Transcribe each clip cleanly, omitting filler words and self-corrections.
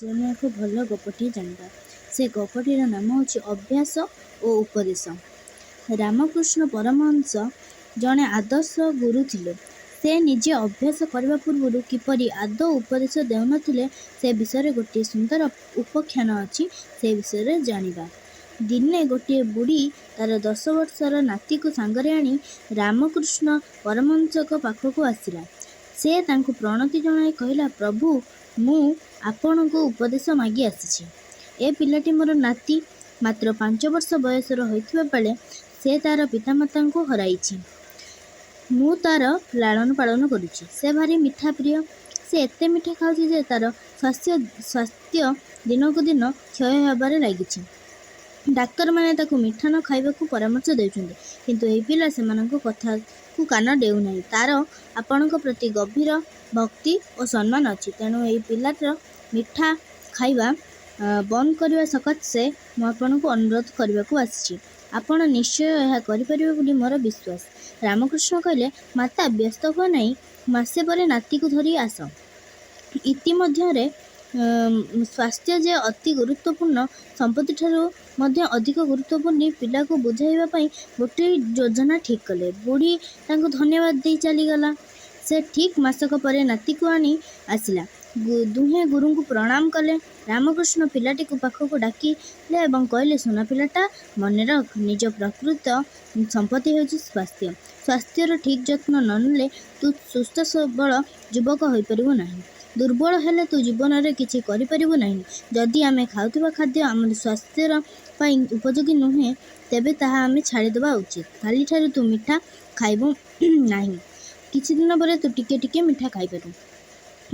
ଆମେ ଏକ ଭଲ ଗପଟିଏ ଜାଣିବା। ସେ ଗପଟିର ନାମ ହେଉଛି ଅଭ୍ୟାସ ଓ ଉପଦେଶ। ରାମକୃଷ୍ଣ ପରମହଂସ ଜଣେ ଆଦର୍ଶ ଗୁରୁ ଥିଲେ। ସେ ନିଜେ ଅଭ୍ୟାସ କରିବା ପୂର୍ବରୁ କିପରି ଆଦୌ ଉପଦେଶ ଦେଉନଥିଲେ, ସେ ବିଷୟରେ ଗୋଟିଏ ସୁନ୍ଦର ଉପାଖ୍ୟାନ ଅଛି। ସେ ବିଷୟରେ ଜାଣିବା। ଦିନେ ଗୋଟିଏ ବୁଢ଼ୀ ତାର 10 ବର୍ଷର ନାତିକୁ ସାଙ୍ଗରେ ଆଣି ରାମକୃଷ୍ଣ ପରମହଂସଙ୍କ ପାଖକୁ ଆସିଲା। ସେ ତାଙ୍କୁ ପ୍ରଣତି ଜଣାଇ କହିଲା, "ପ୍ରଭୁ, ମୁଁ ଆପଣଙ୍କୁ ଉପଦେଶ ମାଗି ଆସିଛି। ଏ ପିଲାଟି ମୋର ନାତି। ମାତ୍ର 5 ବର୍ଷ ବୟସର ହୋଇଥିବା ବେଳେ ସେ ତାର ପିତାମାତାଙ୍କୁ ହରାଇଛି। ମୁଁ ତାର ଲାଳନ ପାଳନ କରୁଛି। ସେ ଭାରି ମିଠା ପ୍ରିୟ। ସେ ଏତେ ମିଠା ଖାଉଛି ଯେ ତାର ସ୍ୱାସ୍ଥ୍ୟ ଦିନକୁ ଦିନ କ୍ଷୟ ହେବାରେ ଲାଗିଛି। ଡାକ୍ତରମାନେ ତାକୁ ମିଠା ନ ଖାଇବାକୁ ପରାମର୍ଶ ଦେଉଛନ୍ତି, କିନ୍ତୁ ଏହି ପିଲା ସେମାନଙ୍କ କଥାକୁ କାନ ଦେଉନାହିଁ। ତାର ଆପଣଙ୍କ ପ୍ରତି ଗଭୀର ଭକ୍ତି ଓ ସମ୍ମାନ ଅଛି। ତେଣୁ ଏହି ପିଲାଟିର ମିଠା ଖାଇବା ବନ୍ଦ କରିବା ସକାଶେ ମୁଁ ଆପଣଙ୍କୁ ଅନୁରୋଧ କରିବାକୁ ଆସିଛି। ଆପଣ ନିଶ୍ଚୟ ଏହା କରିପାରିବେ ବୋଲି ମୋର ବିଶ୍ୱାସ।" ରାମକୃଷ୍ଣ କହିଲେ, "ମାତା, ବ୍ୟସ୍ତ ହୁଅ ନାହିଁ। ମାସେ ପରେ ନାତିକୁ ଧରି ଆସ।" ଇତିମଧ୍ୟରେ ସ୍ୱାସ୍ଥ୍ୟ ଯେ ଅତି ଗୁରୁତ୍ୱପୂର୍ଣ୍ଣ, ସମ୍ପତ୍ତିଠାରୁ ମଧ୍ୟ ଅଧିକ ଗୁରୁତ୍ୱପୂର୍ଣ୍ଣ, ପିଲାକୁ ବୁଝାଇବା ପାଇଁ ଗୋଟିଏ ଯୋଜନା ଠିକ୍ କଲେ। ବୁଢ଼ୀ ତାଙ୍କୁ ଧନ୍ୟବାଦ ଦେଇ ଚାଲିଗଲା। ସେ ଠିକ୍ ମାସକ ପରେ ନାତିକୁ ଆଣି ଆସିଲା। ଦୁହେଁ ଗୁରୁଙ୍କୁ ପ୍ରଣାମ କଲେ। ରାମକୃଷ୍ଣ ପିଲାଟିକୁ ପାଖକୁ ଡାକିଲେ ଏବଂ କହିଲେ, "ସୁନା ପିଲାଟା, ମନେ ରଖ, ନିଜ ପ୍ରକୃତ ସମ୍ପତ୍ତି ହେଉଛି ସ୍ୱାସ୍ଥ୍ୟ। ସ୍ୱାସ୍ଥ୍ୟର ଠିକ୍ ଯତ୍ନ ନ ନେଲେ ତୁ ସୁସ୍ଥ ସବଳ ଯୁବକ ହୋଇପାରିବୁ ନାହିଁ। ଦୁର୍ବଳ ହେଲେ ତୁ ଜୀବନରେ କିଛି କରିପାରିବୁ ନାହିଁ। ଯଦି ଆମେ ଖାଉଥିବା ଖାଦ୍ୟ ଆମର ସ୍ୱାସ୍ଥ୍ୟର ପାଇଁ ଉପଯୋଗୀ ନୁହେଁ, ତେବେ ତାହା ଆମେ ଛାଡ଼ିଦେବା ଉଚିତ। କାଲିଠାରୁ ତୁ ମିଠା ଖାଇବୁ ନାହିଁ। କିଛି ଦିନ ପରେ ତୁ ଟିକେ ଟିକେ ମିଠା ଖାଇପାରିବୁ।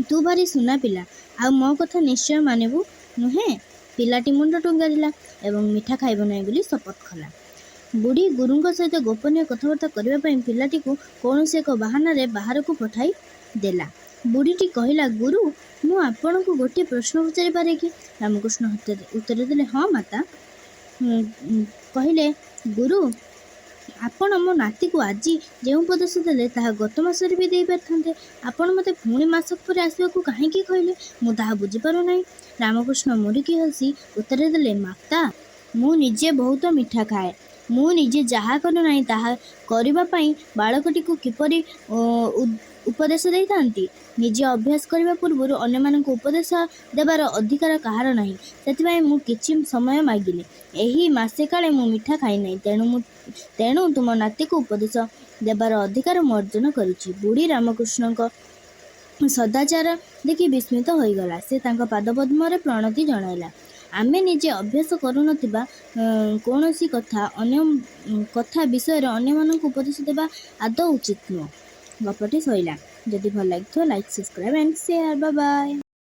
ତୁ ଭାରି ସୁନା ପିଲା, ଆଉ ମୋ କଥା ନିଶ୍ଚୟ ମାନିବୁ, ନୁହେଁ?" ପିଲାଟି ମୁଣ୍ଡ ଟୁଙ୍ଗାରିଲା ଏବଂ ମିଠା ଖାଇବ ନାହିଁ ବୋଲି ଶପଥ କଲା। ବୁଢ଼ୀ ଗୁରୁଙ୍କ ସହିତ ଗୋପନୀୟ କଥାବାର୍ତ୍ତା କରିବା ପାଇଁ ପିଲାଟିକୁ କୌଣସି ଏକ ବାହାନାରେ ବାହାରକୁ ପଠାଇ ଦେଲା। ବୁଢ଼ୀଟି କହିଲା, "ଗୁରୁ, ମୁଁ ଆପଣଙ୍କୁ ଗୋଟିଏ ପ୍ରଶ୍ନ ପଚାରିପାରେ କି?" ରାମକୃଷ୍ଣ ଉତ୍ତର ଦେଲେ, "ହଁ ମାତା।" କହିଲେ, "ଗୁରୁ, ଆପଣ ମୋ ନାତିକୁ ଆଜି ଯେଉଁ ଉପଦେଶ ଦେଲେ, ତାହା ଗତ ମାସରେ ବି ଦେଇପାରିଥାନ୍ତେ। ଆପଣ ମୋତେ ପୁଣି ମାସକ ପରେ ଆସିବାକୁ କାହିଁକି କହିଲେ, ମୁଁ ତାହା ବୁଝିପାରୁନାହିଁ।" ରାମକୃଷ୍ଣ ମୁରୁକି ହସି ଉତ୍ତର ଦେଲେ, "ମାତା, ମୁଁ ନିଜେ ବହୁତ ମିଠା ଖାଏ। ମୁଁ ନିଜେ ଯାହା କରୁନାହିଁ, ତାହା କରିବା ପାଇଁ ବାଳକଟିକୁ କିପରି ଉପଦେଶ ଦେଇଥାନ୍ତି? ନିଜେ ଅଭ୍ୟାସ କରିବା ପୂର୍ବରୁ ଅନ୍ୟମାନଙ୍କୁ ଉପଦେଶ ଦେବାର ଅଧିକାର କାହାର ନାହିଁ। ସେଥିପାଇଁ ମୁଁ କିଛି ସମୟ ମାଗିଲି। ଏହି ମାସେ କାଳେ ମୁଁ ମିଠା ଖାଇନାହିଁ, ତେଣୁ ତୁମ ନାତିକୁ ଉପଦେଶ ଦେବାର ଅଧିକାର ମୁଁ ଅର୍ଜନ କରିଛି।" ବୁଢ଼ୀ ରାମକୃଷ୍ଣଙ୍କ ସଦାଚାର ଦେଖି ବିସ୍ମିତ ହୋଇଗଲା। ସେ ତାଙ୍କ ପାଦପଦ୍ମରେ ପ୍ରଣତି ଜଣାଇଲା। ଆମେ ନିଜେ ଅଭ୍ୟାସ କରୁନଥିବା କୌଣସି କଥା ବିଷୟରେ ଅନ୍ୟମାନଙ୍କୁ ଉପଦେଶ ଦେବା ଆଦୌ ଉଚିତ ନୁହଁ। ଗପଟି ସରିଲା। ଯଦି ଭଲ ଲାଗିଥିବ, like, subscribe and share. Bye bye.